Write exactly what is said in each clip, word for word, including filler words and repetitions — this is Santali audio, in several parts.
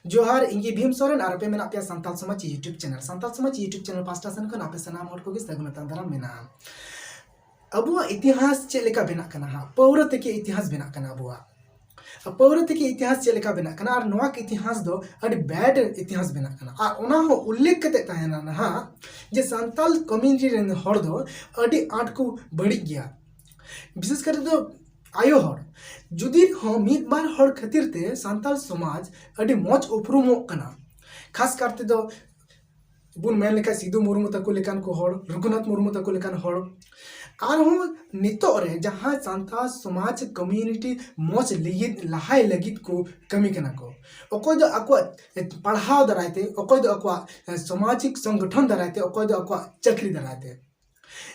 ᱡᱚᱦᱟᱨ, ᱤᱧ ᱜᱮ ᱵᱷᱤᱢ ᱥᱚᱨᱮᱱ ᱟᱨ ᱟᱯᱮ ᱢᱮᱱᱟᱜ ᱯᱮᱭᱟ ᱥᱟᱱᱛᱟᱲ ᱥᱚᱢᱟᱡᱽ YouTube ᱪᱮᱱᱮᱞ᱾ ᱥᱟᱱᱛᱟᱲ ᱥᱚᱢᱟᱡᱽ YouTube ᱪᱮᱱᱮᱞ ᱯᱟᱥᱴᱟ ᱥᱮᱱ ᱠᱷᱚᱱ ᱟᱯᱮ ᱥᱟᱱᱟᱢ ᱦᱚᱲ ᱠᱚᱜᱮ ᱥᱟᱹᱜᱩᱱ ᱟᱛᱟᱝ ᱫᱟᱨᱟᱢ ᱢᱮᱱᱟᱜᱼᱟ᱾ ᱟᱵᱚᱣᱟᱜ ᱤᱛᱤᱦᱟᱥ ᱪᱮᱫ ᱞᱮᱠᱟ ᱵᱮᱱᱟᱜ ᱠᱟᱱᱟ ᱦᱟᱸᱜ? ᱯᱟᱹᱣᱨᱟᱹ ᱛᱮᱜᱮ ᱤᱛᱤᱦᱟᱥ ᱵᱮᱱᱟᱜ ᱠᱟᱱᱟ ᱟᱵᱚᱣᱟᱜ᱾ ᱯᱟᱹᱣᱨᱟᱹ ᱛᱮᱜᱮ ᱤᱛᱤᱦᱟᱥ ᱪᱮᱫ ᱞᱮᱠᱟ ᱵᱮᱱᱟᱜ ᱠᱟᱱᱟ? ᱟᱨ ᱱᱚᱣᱟ ᱤᱛᱤᱦᱟᱥ ᱫᱚ ᱟᱹᱰᱤ ᱵᱮᱰ ᱤᱛᱤᱦᱟᱥ ᱵᱮᱱᱟᱜ ᱠᱟᱱᱟ᱾ ᱟᱨ ᱚᱱᱟ ᱦᱚᱸ ᱩᱞᱞᱮᱠᱷ ᱠᱟᱛᱮ ᱛᱟᱦᱮᱱᱟ ᱱᱟᱦᱟᱜ ᱡᱮ ᱥᱟᱱᱛᱟᱲ ᱠᱚᱢᱤᱭᱩᱱᱤᱴᱤ ᱨᱮᱱ ᱦᱚᱲ ᱫᱚ ᱟᱹᱰᱤ ᱟᱸᱴ ᱠᱚ ᱵᱟᱹᱲᱤᱡ ᱜᱮᱭᱟ, ᱵᱤᱥᱮᱥ ᱠᱟᱛᱮ ᱫᱚ ᱟᱭᱳ ᱦᱚᱲ᱾ ᱡᱩᱫᱤ ᱦᱚᱸ ᱢᱤᱫ ᱵᱟᱨ ᱦᱚᱲ ᱠᱷᱟᱹᱛᱤᱨ ᱛᱮ ᱥᱟᱱᱛᱟᱲ ᱥᱚᱢᱟᱡᱽ ᱟᱹᱰᱤ ᱢᱚᱡᱽ ᱩᱯᱨᱩᱢᱚᱜ ᱠᱟᱱᱟ, ᱠᱷᱟᱥ ᱠᱟᱨ ᱛᱮᱫᱚ ᱵᱚᱱ ᱢᱮᱱ ᱞᱮᱠᱷᱟᱱ ᱥᱤᱫᱩ ᱢᱩᱨᱢᱩ ᱛᱟᱠᱚ ᱞᱮᱠᱟᱱ ᱠᱚ ᱦᱚᱲ, ᱨᱚᱜᱷᱩᱱᱟᱛᱷ ᱢᱩᱨᱢᱩ ᱛᱟᱠᱚ ᱞᱮᱠᱟᱱ ᱦᱚᱲ, ᱟᱨᱦᱚᱸ ᱱᱤᱛᱚᱜ ᱨᱮ ᱡᱟᱦᱟᱸᱭ ᱥᱟᱱᱛᱟᱲ ᱥᱚᱢᱟᱡᱽ ᱠᱚᱢᱤᱭᱩᱱᱤᱴᱤ ᱢᱚᱡᱽ ᱞᱟᱹᱜᱤᱫ, ᱞᱟᱦᱟᱭ ᱞᱟᱹᱜᱤᱫ ᱠᱚ ᱠᱟᱹᱢᱤ ᱠᱟᱱᱟ ᱠᱚ, ᱚᱠᱚᱭ ᱫᱚ ᱟᱠᱚᱣᱟᱜ ᱯᱟᱲᱦᱟᱣ ᱫᱟᱨᱟᱭ ᱛᱮ, ᱚᱠᱚᱭ ᱫᱚ ᱟᱠᱚᱣᱟᱜ ᱥᱟᱢᱟᱡᱤᱠ ᱥᱚᱝᱜᱚᱴᱷᱚᱱ ᱫᱟᱨᱟᱭ ᱛᱮ, ᱚᱠᱚᱭ ᱫᱚ ᱟᱠᱚᱣᱟᱜ ᱪᱟᱹᱠᱨᱤ ᱫᱟᱨᱟᱭ ᱛᱮ᱾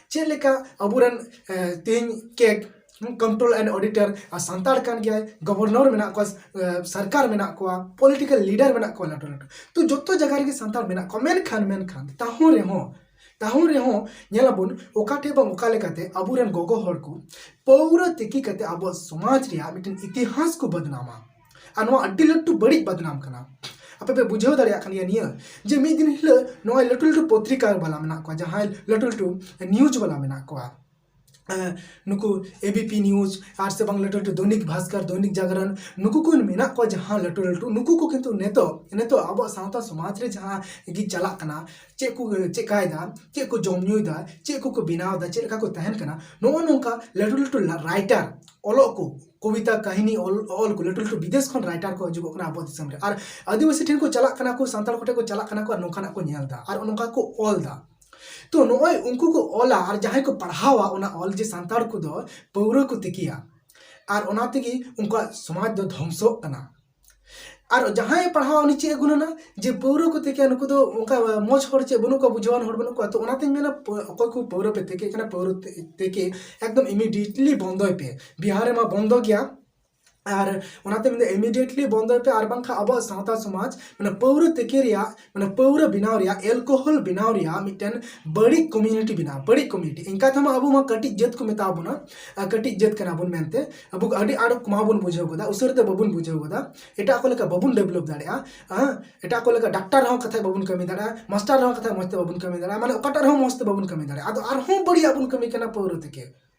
ᱪᱮᱫ ᱞᱮᱠᱟ ᱟᱵᱚᱨᱮᱱ, ᱮ, ᱛᱮᱦᱮᱧ ᱠᱮᱠ, ᱦᱩᱸ, ᱠᱚᱱᱴᱨᱳᱞ ᱮᱱᱰ ᱚᱰᱤᱴᱚᱨ, ᱟᱨ ᱥᱟᱱᱛᱟᱲ ᱠᱟᱱ ᱜᱮᱭᱟᱭ, ᱜᱚᱵᱷᱚᱨᱱᱚᱨ ᱢᱮᱱᱟᱜ ᱠᱚᱣᱟ, ᱮ, ᱥᱚᱨᱠᱟᱨ ᱢᱮᱱᱟᱜ ᱠᱚᱣᱟ, ᱯᱚᱞᱤᱴᱤᱠᱟᱞ ᱞᱤᱰᱟᱨ ᱢᱮᱱᱟᱜ ᱠᱚᱣᱟ ᱞᱟᱹᱴᱩ ᱞᱟᱹᱴᱩ, ᱛᱚ ᱡᱚᱛᱚ ᱡᱟᱭᱜᱟ ᱨᱮᱜᱮ ᱥᱟᱱᱛᱟᱲ ᱢᱮᱱᱟᱜ ᱠᱚᱣᱟ᱾ ᱢᱮᱱᱠᱷᱟᱱ, ᱢᱮᱱᱠᱷᱟᱱ ᱛᱟᱦᱩᱸ ᱨᱮᱦᱚᱸ, ᱛᱟᱦᱩᱸ ᱨᱮᱦᱚᱸ ᱧᱮᱞᱟᱵᱚᱱ ᱚᱠᱟ ᱴᱷᱮᱡ ᱵᱟᱝ ᱚᱠᱟ ᱞᱮᱠᱟᱛᱮ ᱟᱵᱚᱨᱮᱱ ᱜᱚᱜᱚ ᱦᱚᱲ ᱠᱚ ᱯᱟᱹᱣᱨᱟᱹ ᱛᱤᱠᱤ ᱠᱟᱛᱮ ᱟᱵᱚᱣᱟᱜ ᱥᱚᱢᱟᱡᱽ ᱨᱮᱭᱟᱜ ᱢᱤᱫᱴᱮᱱ ᱤᱛᱤᱦᱟᱥ ᱠᱚ ᱵᱚᱫᱱᱟᱢᱟ᱾ ᱟᱨ ᱱᱚᱣᱟ ᱟᱹᱰᱤ ᱞᱟᱹᱴᱩ ᱵᱟᱹᱲᱤᱡ ᱵᱚᱫᱱᱟᱢ ᱠᱟᱱᱟ᱾ ᱟᱯᱮ ᱯᱮ ᱵᱩᱡᱷᱟᱹᱣ ᱫᱟᱲᱮᱭᱟᱜ ᱠᱟᱱ ᱜᱮᱭᱟ ᱱᱤᱭᱟᱹ, ᱡᱮ ᱢᱤᱫ ᱫᱤᱱ ᱦᱤᱞᱳᱜ ᱱᱚᱜᱼᱚᱭ ᱞᱟᱹᱴᱩ ᱞᱟᱹᱴᱩ ᱯᱚᱛᱨᱤᱠᱟ ᱵᱟᱞᱟ ᱢᱮᱱᱟᱜ ᱠᱚᱣᱟ, ᱡᱟᱦᱟᱸᱭ ᱞᱟᱹᱴᱩ ᱞᱟᱹᱴᱩ ᱱᱤᱭᱩᱡᱽ ᱵᱟᱞᱟ ᱢᱮᱱᱟᱜ ᱠᱚᱣᱟ, ᱮ, ᱱᱩᱠᱩ ᱮ ᱵᱤ ᱯᱤ ᱱᱤᱭᱩᱡᱽ ᱟᱨ ᱥᱮ ᱵᱟᱝ ᱞᱟᱹᱴᱩ ᱞᱟᱹᱴᱩ ᱫᱚᱭᱱᱤᱠ ᱵᱷᱟᱥᱠᱚᱨ, ᱫᱚᱭᱱᱤᱠ ᱡᱟᱜᱨᱚᱱ, ᱱᱩᱠᱩ ᱠᱚ ᱢᱮᱱᱟᱜ ᱠᱚᱣᱟ ᱡᱟᱦᱟᱸ ᱞᱟᱹᱴᱩ ᱞᱟᱹᱴᱩ, ᱱᱩᱠᱩ ᱠᱚ ᱠᱤᱱᱛᱩ ᱱᱤᱛᱚᱜ, ᱱᱤᱛᱚᱜ ᱟᱵᱚᱣᱟᱜ ᱥᱟᱶᱛᱟ ᱥᱚᱢᱟᱡᱽ ᱨᱮ ᱡᱟᱦᱟᱸ ᱜᱮ ᱪᱟᱞᱟᱜ ᱠᱟᱱᱟ, ᱪᱮᱫ ᱠᱚ ᱪᱮᱠᱟᱭᱮᱫᱟ, ᱪᱮᱫ ᱠᱚᱠᱚ ᱡᱚᱢ ᱧᱩᱭᱮᱫᱟ, ᱪᱮᱫ ᱠᱚᱠᱚ ᱵᱮᱱᱟᱣ ᱮᱫᱟ, ᱪᱮᱫ ᱞᱮᱠᱟ ᱠᱚ ᱛᱟᱦᱮᱱ ᱠᱟᱱᱟ, ᱱᱚᱜᱼᱚ ᱱᱚᱝᱠᱟ ᱞᱟᱹᱴᱩ ᱞᱟᱹᱴᱩ ᱨᱟᱭᱴᱟᱨ, ᱚᱞᱚᱜ ᱠᱚ, ᱠᱚᱵᱤᱛᱟ, ᱠᱟᱹᱦᱱᱤ ᱚᱞ, ᱚᱞ ᱠᱚ, ᱞᱟᱹᱴᱩ ᱞᱟᱹᱴᱩ ᱵᱤᱫᱮᱥ ᱠᱷᱚᱱ ᱨᱟᱭᱴᱟᱨ ᱠᱚ ᱦᱤᱡᱩᱜᱚᱜ ᱠᱟᱱᱟ ᱟᱵᱚ ᱫᱤᱥᱚᱢ ᱨᱮ᱾ ᱟᱨ ᱟᱹᱫᱤᱵᱟᱹᱥᱤ ᱴᱷᱮᱱ ᱠᱚ ᱪᱟᱞᱟᱜ ᱠᱟᱱᱟ ᱠᱚ, ᱥᱟᱱᱛᱟᱲ ᱠᱚᱴᱷᱮᱱ ᱠᱚ ᱪᱟᱞᱟᱜ ᱠᱟᱱᱟ ᱠᱚ, ᱟᱨ ᱱᱚᱝᱠᱟᱱᱟᱜ ᱠᱚ ᱧᱮᱞ ᱮᱫᱟ ᱟᱨ ᱱᱚᱝᱠᱟ ᱠᱚ ᱚᱞ ᱮᱫᱟ᱾ ᱛᱚ ᱱᱚᱜᱼᱚᱭ ᱩᱱᱠᱩ ᱠᱚ ᱚᱞᱟ ᱟᱨ ᱡᱟᱦᱟᱸᱭ ᱠᱚ ᱯᱟᱲᱦᱟᱣᱟ ᱚᱱᱟ ᱚᱞ, ᱡᱮ ᱥᱟᱱᱛᱟᱲ ᱠᱚᱫᱚ ᱯᱟᱹᱣᱨᱟᱹ ᱠᱚ ᱛᱤᱠᱤᱭᱟ ᱟᱨ ᱚᱱᱟ ᱛᱮᱜᱮ ᱩᱱᱠᱩᱣᱟᱜ ᱥᱚᱢᱟᱡᱽ ᱫᱚ ᱫᱷᱚᱝᱥᱚᱜ ᱠᱟᱱᱟ᱾ ᱟᱨ ᱡᱟᱦᱟᱸᱭ ᱯᱟᱲᱦᱟᱣᱟ ᱩᱱᱤ ᱪᱮᱫ ᱮ ᱜᱩᱱᱟᱹᱱᱟ ᱡᱮ ᱯᱟᱹᱣᱨᱟᱹ ᱠᱚ ᱛᱤᱠᱤᱭᱟ, ᱱᱩᱠᱩ ᱫᱚ ᱚᱱᱠᱟ ᱢᱚᱡᱽ ᱦᱚᱲ ᱪᱮᱫ ᱵᱟᱹᱱᱩᱜ ᱠᱚᱣᱟ, ᱵᱩᱡᱷᱟᱹᱣᱟᱱ ᱦᱚᱲ ᱵᱟᱹᱱᱩᱜ ᱠᱚᱣᱟ᱾ ᱛᱚ ᱚᱱᱟᱛᱤᱧ ᱢᱮᱱᱟ ᱯᱟᱹ-, ᱚᱠᱚᱭ ᱠᱚ ᱯᱟᱹᱣᱨᱟᱹ ᱯᱮ ᱛᱤᱠᱤᱭᱮᱫ ᱠᱟᱱᱟ, ᱯᱟᱹᱣᱨᱟᱹ ᱛᱮ-, ᱛᱤᱠᱤ ᱮᱠᱫᱚᱢ immediately ᱵᱚᱱᱫᱚᱭ ᱯᱮ᱾ ᱵᱤᱦᱟᱨ ᱨᱮᱢᱟ ᱵᱚᱱᱫᱚ ᱜᱮᱭᱟ, ᱟᱨ ᱚᱱᱟᱛᱮ ᱢᱮᱱᱫᱟ, ᱤᱢᱤᱰᱤᱭᱮᱴᱞᱤ ᱵᱚᱱᱫᱚᱭ ᱯᱮ, ᱟᱨ ᱵᱟᱝᱠᱷᱟᱱ ᱟᱵᱚᱣᱟᱜ ᱥᱟᱶᱛᱟ ᱥᱚᱢᱟᱡᱽ ᱢᱟᱱᱮ ᱯᱟᱹᱣᱨᱟᱹ ᱛᱤᱠᱤ ᱨᱮᱭᱟᱜ, ᱢᱟᱱᱮ ᱯᱟᱹᱣᱨᱟᱹ ᱵᱮᱱᱟᱣ ᱨᱮᱭᱟᱜ, ᱮᱞᱠᱳᱦᱚᱞ ᱵᱮᱱᱟᱣ ᱨᱮᱭᱟᱜ ᱢᱤᱫᱴᱮᱱ ᱵᱟᱹᱲᱤᱡ ᱠᱚᱢᱤᱭᱩᱱᱤᱴᱤ ᱵᱮᱱᱟᱣ, ᱵᱟᱹᱲᱤᱡ ᱠᱚᱢᱤᱭᱩᱱᱤᱴᱤ᱾ ᱤᱱᱠᱟ ᱛᱮᱢᱟ ᱟᱵᱚ ᱢᱟ ᱠᱟᱹᱴᱤᱡ ᱡᱟᱹᱛ ᱠᱚ ᱢᱮᱛᱟ ᱵᱚᱱᱟ, ᱟᱨ ᱠᱟᱹᱴᱤᱡ ᱡᱟᱹᱛ ᱠᱟᱱᱟ ᱵᱚᱱ ᱢᱮᱱᱛᱮ ᱟᱵᱚ ᱟᱹᱰᱤ ᱟᱸᱴ ᱠᱚᱢᱟ ᱵᱚᱱ ᱵᱩᱡᱷᱟᱹᱣ ᱜᱚᱫᱟ, ᱩᱥᱟᱹᱨᱟ ᱛᱮ ᱵᱟᱵᱚᱱ ᱵᱩᱡᱷᱟᱹᱣ ᱜᱚᱫᱟ, ᱮᱴᱟᱜ ᱠᱚ ᱞᱮᱠᱟ ᱵᱟᱵᱚᱱ ᱰᱮᱵᱷᱞᱚᱯ ᱫᱟᱲᱮᱭᱟᱜᱼᱟ᱾ ᱦᱮᱸ, ᱮᱴᱟᱜ ᱠᱚ ᱞᱮᱠᱟ ᱰᱟᱠᱛᱟᱨ ᱨᱮᱦᱚᱸ ᱠᱟᱛᱷᱟ ᱵᱟᱵᱚᱱ ᱠᱟᱹᱢᱤ ᱫᱟᱲᱮᱭᱟᱜᱼᱟ, ᱢᱟᱥᱴᱟᱨ ᱨᱮᱦᱚᱸ ᱠᱟᱛᱷᱟ ᱢᱚᱡᱽ ᱛᱮ ᱵᱟᱵᱚᱱ ᱠᱟᱹᱢᱤ ᱫᱟᱲᱮᱭᱟᱜᱼᱟ, ᱢᱟᱱᱮ ᱚᱠᱟᱴᱟᱜ ᱨᱮᱦᱚᱸ ᱢᱚᱡᱽ ᱛᱮ ᱵᱟᱵᱚᱱ ᱠᱟᱹᱢᱤ ᱫᱟᱲᱮᱭᱟᱜᱼᱟ᱾ ᱟᱫᱚ ᱟᱨᱦᱚᱸ ᱵᱟᱹᱲᱤᱡᱟᱜ ᱵᱚᱱ ᱠᱟᱹᱢᱤ ᱠᱟᱱᱟ ᱯᱟᱹᱣᱨᱟᱹ ᱛᱮᱜᱮ᱾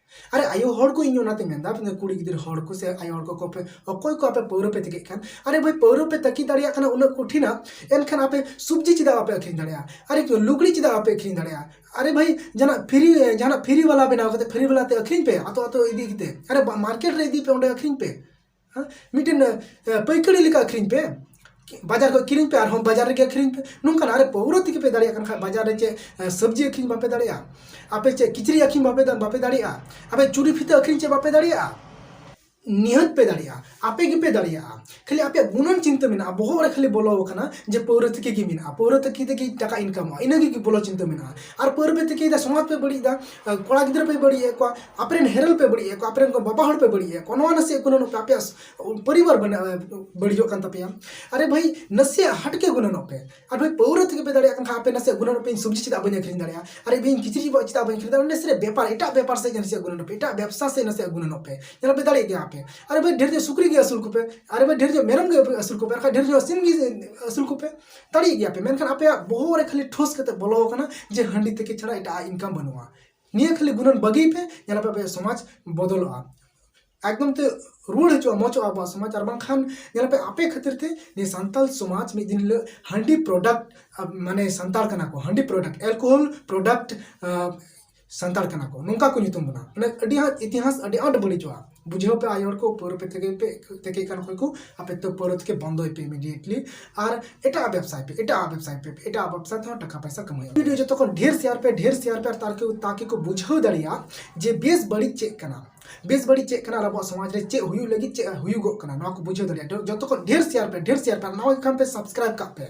ᱟᱨᱮ ᱟᱭᱳ ᱦᱚᱲ ᱠᱚ, ᱤᱧ ᱚᱱᱟᱛᱮ ᱢᱮᱱᱫᱟ, ᱢᱮᱱᱫᱟ ᱠᱩᱲᱤ ᱜᱤᱫᱽᱨᱟᱹ ᱦᱚᱲ ᱠᱚ ᱥᱮ ᱟᱭᱳ ᱦᱚᱲ ᱠᱚ, ᱠᱚ ᱯᱮ, ᱚᱠᱚᱭ ᱠᱚ ᱟᱯᱮ ᱯᱟᱹᱣᱨᱟᱹ ᱯᱮ ᱛᱤᱠᱤᱜ ᱠᱟᱱ? ᱟᱨᱮ ᱵᱷᱟᱹᱭ, ᱯᱟᱹᱣᱨᱟᱹ ᱯᱮ ᱛᱟᱹᱠᱤ ᱫᱟᱲᱮᱭᱟᱜ ᱠᱟᱱᱟ ᱩᱱᱟᱹᱜ ᱠᱚᱴᱷᱤᱱᱟ, ᱮᱱᱠᱷᱟᱱ ᱟᱯᱮ ᱥᱚᱵᱽᱡᱤ ᱪᱮᱫᱟᱜ ᱵᱟᱯᱮ ᱟᱹᱠᱷᱨᱤᱧ ᱫᱟᱲᱮᱭᱟᱜᱼᱟ? ᱟᱨᱮ ᱞᱩᱜᱽᱲᱤ ᱪᱮᱫᱟᱜ ᱵᱟᱯᱮ ᱟᱹᱠᱷᱨᱤᱧ ᱫᱟᱲᱮᱭᱟᱜᱼᱟ? ᱟᱨᱮ ᱵᱷᱟᱹᱭ, ᱡᱟᱦᱟᱱᱟᱜ ᱯᱷᱨᱤ, ᱡᱟᱦᱟᱱᱟᱜ ᱯᱷᱨᱤ ᱵᱟᱞᱟ ᱵᱮᱱᱟᱣ ᱠᱟᱛᱮ, ᱯᱷᱨᱤ ᱵᱟᱞᱟ ᱛᱮ ᱟᱹᱠᱷᱨᱤᱧ ᱯᱮ, ᱟᱛᱳ ᱟᱛᱳ ᱤᱫᱤ ᱠᱟᱛᱮ᱾ ᱟᱨᱮ ᱵᱟ-, ᱢᱟᱨᱠᱮᱴ ᱨᱮ ᱤᱫᱤ ᱯᱮ, ᱚᱸᱰᱮ ᱟᱹᱠᱷᱨᱤᱧ ᱯᱮ᱾ ᱦᱮᱸ? ᱢᱤᱫᱴᱮᱱ, ᱮ, ᱯᱟᱹᱭᱠᱟᱹᱨᱤ ᱞᱮᱠᱟ ᱟᱹᱠᱷᱨᱤᱧ ᱯᱮ᱾ ᱵᱟᱡᱟᱨ ᱠᱷᱚᱱ ᱠᱤᱨᱤᱧ ᱯᱮ, ᱟᱨᱦᱚᱸ ᱵᱟᱡᱟᱨ ᱨᱮᱜᱮ ᱟᱹᱠᱷᱨᱤᱧ ᱯᱮ᱾ ᱱᱚᱝᱠᱟᱱ, ᱟᱨᱮ ᱯᱟᱹᱣᱨᱟᱹ ᱛᱮᱜᱮ ᱯᱮ ᱫᱟᱲᱮᱭᱟᱜ ᱠᱟᱱ ᱠᱷᱟᱱ, ᱵᱟᱡᱟᱨ ᱨᱮ ᱪᱮᱫ, ᱮ, ᱥᱚᱵᱽᱡᱤ ᱟᱹᱠᱷᱨᱤᱧ ᱵᱟᱯᱮ ᱫᱟᱲᱮᱭᱟᱜᱼᱟ? ᱟᱯᱮ ᱪᱮᱫ ᱠᱤᱪᱨᱤᱡ ᱟᱹᱠᱷᱨᱤᱧ ᱵᱟᱯᱮ ᱫᱟ-, ᱵᱟᱯᱮ ᱫᱟᱲᱮᱭᱟᱜᱼᱟ? ᱟᱯᱮ ᱪᱩᱲᱤ ᱯᱷᱤᱛᱟᱹ ᱟᱹᱠᱷᱨᱤᱧ ᱪᱮᱫ ᱵᱟᱯᱮ ᱫᱟᱲᱮᱭᱟᱜᱼᱟ? ᱱᱤᱦᱟᱹᱛ ᱯᱮ ᱫᱟᱲᱮᱭᱟᱜᱼᱟ, ᱟᱯᱮ ᱜᱮᱯᱮ ᱫᱟᱲᱮᱭᱟᱜᱼᱟ᱾ ᱠᱷᱟᱹᱞᱤ ᱟᱯᱮᱭᱟᱜ ᱜᱩᱱᱟᱹᱱ ᱪᱤᱱᱛᱟᱹ ᱢᱮᱱᱟᱜᱼᱟ, ᱵᱚᱦᱚᱜ ᱨᱮ ᱠᱷᱟᱹᱞᱤ ᱵᱚᱞᱚ ᱟᱠᱟᱱᱟ ᱡᱮ ᱯᱟᱹᱣᱨᱟᱹ ᱛᱤᱠᱤ ᱜᱮ ᱢᱮᱱᱟᱜᱼᱟ, ᱯᱟᱹᱣᱨᱟᱹ ᱛᱤᱠᱤ ᱛᱮᱜᱮ ᱴᱟᱠᱟ ᱤᱱᱠᱟᱢᱚᱜᱼᱟ, ᱤᱱᱟᱹ ᱜᱮ ᱵᱚᱞᱚ ᱪᱤᱱᱛᱟᱹ ᱢᱮᱱᱟᱜᱼᱟ᱾ ᱟᱨ ᱯᱟᱹᱣᱨᱟᱹ ᱯᱮ ᱛᱤᱠᱤᱭᱮᱫᱟ, ᱥᱚᱢᱟᱡᱽ ᱯᱮ ᱵᱟᱹᱲᱤᱡ ᱮᱫᱟ, ᱠᱚᱲᱟ ᱜᱤᱫᱽᱨᱟᱹ ᱯᱮ ᱵᱟᱹᱲᱤᱡ ᱮᱫ ᱠᱚᱣᱟ, ᱟᱯᱮᱨᱮᱱ ᱦᱮᱨᱮᱞ ᱯᱮ ᱵᱟᱹᱲᱤᱡ ᱮᱫ ᱠᱚᱣᱟ, ᱟᱯᱮᱨᱮᱱ ᱠᱚ ᱵᱟᱵᱟ ᱦᱚᱲ ᱯᱮ ᱵᱟᱹᱲᱤᱡ ᱮᱫ ᱠᱚᱣᱟ᱾ ᱱᱚᱣᱟ ᱱᱟᱥᱮᱭᱟᱜ ᱜᱩᱱᱟᱹᱱᱚᱜ ᱯᱮ, ᱟᱯᱮᱭᱟᱜ ᱯᱚᱨᱤᱵᱟᱨ ᱵᱟᱹᱲᱤᱡᱚᱜ ᱠᱟᱱ ᱛᱟᱯᱮᱭᱟ᱾ ᱟᱨᱮ ᱵᱷᱟᱹᱭ, ᱱᱟᱥᱮᱭᱟᱜ ᱦᱟᱴᱠᱮ ᱜᱩᱱᱟᱹᱱᱚᱜ ᱯᱮ᱾ ᱟᱨ ᱵᱷᱟᱹᱭ, ᱯᱟᱹᱣᱨᱟᱹ ᱛᱮᱜᱮ ᱯᱮ ᱫᱟᱲᱮᱭᱟᱜ ᱠᱟᱱ ᱠᱷᱟᱱ, ᱟᱯᱮ ᱱᱟᱥᱮᱭᱟᱜ ᱜᱩᱱᱟᱹᱱᱚᱜ ᱯᱮ, ᱤᱧ ᱥᱚᱵᱽᱡᱤ ᱪᱮᱫᱟᱜ ᱵᱟᱹᱧ ᱟᱹᱠᱷᱨᱤᱧ ᱫᱟᱲᱮᱭᱟᱜᱼᱟ? ᱟᱨᱮ ᱵᱷᱟᱹᱭ, ᱤᱧ ᱠᱤᱪᱨᱤᱡ ᱪᱮᱫᱟᱜ ᱵᱟᱹᱧ ᱟᱹᱠᱷᱨᱤᱧ ᱫᱟᱲᱮᱭᱟᱜᱼᱟ? ᱱᱟᱥᱮ ᱵᱮᱯᱟᱨ, ᱮᱴᱟᱜ ᱵᱮᱯᱟᱨ ᱥᱮᱫ ᱱᱟᱥᱮᱭᱟᱜ ᱜᱩᱱᱟᱹᱱᱚᱜ ᱯᱮ, ᱮᱴᱟᱜ ᱵᱮᱵᱽᱥᱟ ᱥᱮᱫ ᱱᱟᱥᱮᱭᱟᱜ ᱜᱩᱱᱟᱹᱱᱚᱜ ᱯᱮ᱾ ᱧᱮᱞ ᱯᱮ, ᱫᱟᱲᱮᱭᱟᱜ ᱜᱮᱭᱟ ᱯᱮ᱾ ᱟᱨᱮ ᱵᱷᱟᱹᱭ, ᱰᱷᱮᱨ ᱧᱚᱜ ᱥᱩᱠᱨᱤ ᱜᱮ ᱟᱹᱥᱩᱞ ᱠᱚᱯᱮ, ᱟᱨᱮ ᱵᱷᱟᱹᱭ, ᱰᱷᱮᱨ ᱧᱚᱜ ᱢᱮᱨᱚᱢ ᱜᱮ ᱟᱹᱥᱩᱞ ᱠᱚᱯᱮ, ᱟᱨ ᱵᱟᱠᱷᱟᱡ ᱰᱷᱮᱨ ᱧᱚᱜ ᱥᱤᱢ ᱜᱮ ᱟᱹᱥᱩᱞ ᱠᱚᱯᱮ᱾ ᱫᱟᱲᱮᱭᱟᱜ ᱜᱮᱭᱟ ᱯᱮ, ᱢᱮᱱᱠᱷᱟᱱ ᱟᱯᱮᱭᱟᱜ ᱵᱚᱦᱚᱜ ᱨᱮ ᱠᱷᱟᱹᱞᱤ ᱴᱷᱳᱥ ᱠᱟᱛᱮ ᱵᱚᱞᱚ ᱟᱠᱟᱱᱟ ᱡᱮ ᱦᱟᱺᱰᱤ ᱛᱮᱜᱮ ᱪᱷᱟᱲᱟ ᱮᱴᱟᱜ ᱤᱱᱠᱟᱢ ᱵᱟᱹᱱᱩᱜᱼᱟ᱾ ᱱᱤᱭᱟᱹ ᱠᱷᱟᱹᱞᱤ ᱜᱩᱱᱟᱹᱱ ᱵᱟᱹᱜᱤᱭ ᱯᱮ, ᱧᱮᱞ ᱯᱮ ᱟᱯᱮᱭᱟᱜ ᱥᱚᱢᱟᱡᱽ ᱵᱚᱫᱚᱞᱚᱜᱼᱟ᱾ ᱮᱠᱫᱚᱢ ᱛᱮ ᱨᱩᱣᱟᱹᱲ ᱦᱤᱡᱩᱜᱼᱟ, ᱢᱚᱡᱚᱜᱼᱟ ᱟᱵᱚᱣᱟᱜ ᱥᱚᱢᱟᱡᱽ᱾ ᱟᱨ ᱵᱟᱝᱠᱷᱟᱱ ᱧᱮᱞ ᱯᱮ, ᱟᱯᱮ ᱠᱷᱟᱹᱛᱤᱨ ᱛᱮ ᱱᱤᱭᱟᱹ ᱥᱟᱱᱛᱟᱞ ᱥᱚᱢᱟᱡᱽ ᱢᱤᱫ ᱫᱤᱱ ᱦᱤᱞᱳᱜ ᱦᱟᱺᱰᱤ ᱯᱨᱚᱰᱟᱠᱴ, ᱢᱟᱱᱮ ᱥᱟᱱᱛᱟᱲ ᱠᱟᱱᱟ ᱠᱚ, ᱦᱟᱺᱰᱤ ᱯᱨᱚᱰᱟᱠᱴ, ᱮᱞᱠᱳᱦᱚᱞ ᱯᱨᱚᱰᱟᱠᱴ ᱥᱟᱱᱛᱟᱲ ᱠᱟᱱᱟ ᱠᱚ, ᱱᱚᱝᱠᱟ ᱠᱚ ᱧᱩᱛᱩᱢ ᱵᱚᱱᱟ᱾ ᱢᱟᱱᱮ ᱟᱹᱰᱤ ᱟᱸᱴ ᱤᱛᱤᱦᱟᱥ ᱟᱹᱰᱤ ᱟᱸᱴ ᱵᱟᱹᱲᱤᱡᱚᱜᱼᱟ᱾ ᱵᱩᱡᱷᱟᱹᱣ ᱯᱮ, ᱟᱭᱳ ᱦᱚᱲ ᱠᱚ, ᱯᱟᱹᱣᱨᱟᱹ ᱯᱮ ᱛᱮᱜᱮ ᱯᱮ ᱛᱮᱜᱮ ᱠᱟᱱ ᱠᱷᱚᱡ ᱠᱚ, ᱟᱯᱮ ᱛᱚ ᱯᱟᱹᱣᱨᱟᱹ ᱛᱮᱜᱮ ᱵᱚᱱᱫᱚᱭ ᱯᱮ ᱤᱢᱤᱰᱤᱭᱮᱴᱞᱤ᱾ ᱟᱨ ᱮᱴᱟᱜ ᱵᱮᱵᱽᱥᱟᱭ ᱯᱮ, ᱮᱴᱟᱜ ᱵᱮᱵᱽᱥᱟᱭ ᱯᱮ, ᱮᱴᱟᱜ ᱵᱮᱵᱽᱥᱟ ᱛᱮᱦᱚᱸ ᱴᱟᱠᱟ ᱯᱚᱭᱥᱟ ᱠᱟᱢᱟᱣ ᱦᱩᱭᱩᱜᱼᱟ᱾ ᱵᱷᱤᱰᱤᱭᱳ ᱡᱚᱛᱚ ᱠᱷᱚᱱ ᱰᱷᱮᱨ ᱥᱮᱭᱟᱨ ᱯᱮ, ᱰᱷᱮᱨ ᱥᱮᱭᱟᱨ ᱯᱮ, ᱟᱨ ᱛᱟᱨᱠᱤ ᱛᱟᱠᱤ ᱠᱚ ᱵᱩᱡᱷᱟᱹᱣ ᱫᱟᱲᱮᱭᱟᱜᱼᱟ ᱡᱮ ᱵᱮᱥ ᱵᱟᱹᱲᱤᱡ ᱪᱮᱫ ᱠᱟᱱᱟ, ᱵᱮᱥ ᱵᱟᱹᱲᱤᱡ ᱪᱮᱫ ᱠᱟᱱᱟ, ᱟᱨ ᱟᱵᱚᱣᱟᱜ ᱥᱚᱢᱟᱡᱽ ᱨᱮ ᱪᱮᱫ ᱦᱩᱭᱩᱜ ᱞᱟᱹᱜᱤᱫ, ᱪᱮᱫ ᱦᱩᱭᱩᱜᱚᱜ ᱠᱟᱱᱟ, ᱱᱚᱣᱟ ᱠᱚ ᱵᱩᱡᱷᱟᱹᱣ ᱫᱟᱲᱮᱭᱟᱜᱼᱟ᱾ ᱡᱚᱛᱚ ᱠᱷᱚᱱ ᱰᱷᱮᱨ ᱥᱮᱭᱟᱨ ᱯᱮ, ᱰᱷᱮᱨ ᱥᱮᱭᱟᱨ ᱯᱮ, ᱟᱨ ᱱᱟᱣᱟ ᱜᱮ ᱠᱷᱟᱱ ᱯᱮ ᱥᱟᱵᱥᱠᱨᱟᱭᱤᱵ ᱠᱟᱜ ᱯᱮ᱾